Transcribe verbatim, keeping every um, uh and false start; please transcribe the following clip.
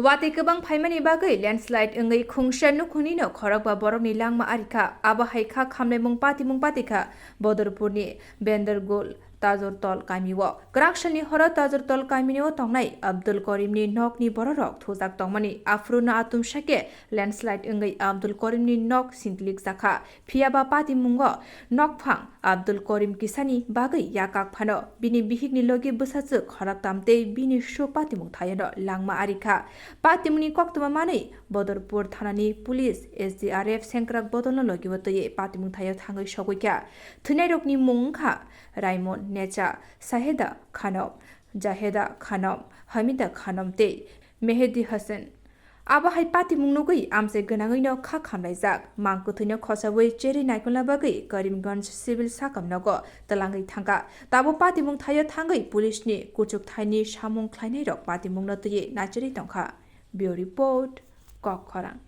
Watwi kwbang phaimani bagwi landslide wngwi khungsa nukhungni no khorokba borokni langma arikha. Abo hai kha khamlaimung patimung patikha Bodorpurni Bendergul Tajortol kamio. Kwraksalni horo Tajortol kamini o tongnai Abdul Korimni nokni bororok thujak tongmani. Aphuru no atumsa khe landslide wngwi Abdul Korimni nok sintlik jakha. Phiya ba patimungo nokphang Abdul Korim kisani bagwi yakak phano bini bihikni logi bwsajwk khoroktam tei bini suk patimung thayano langma arikha. Patimungni koktwma manwi Bodorpur thanani police, S D R F sengkrak bodolno logibo twiwi patimung thaio thangwi sogwikha. Thwinairokni mung wngkha Raimon Necha, Saheda Khanom, Jaheda Khanom, Hamida Khanom tei Mehedi Hussain. Abo hai patimung nugwi amchai gwnangwino kha khamlaijak. Mang kwthwino khosawi cherwi naikolna bagwi Karimganj civil sakam nogo twlangwi thangkha. Tabuk patimung thaio thangwi police ni kuchuk thaini samung khlainairok patimungno twiwi naicherwi tongkha. Bureau Report, Kokkhorang.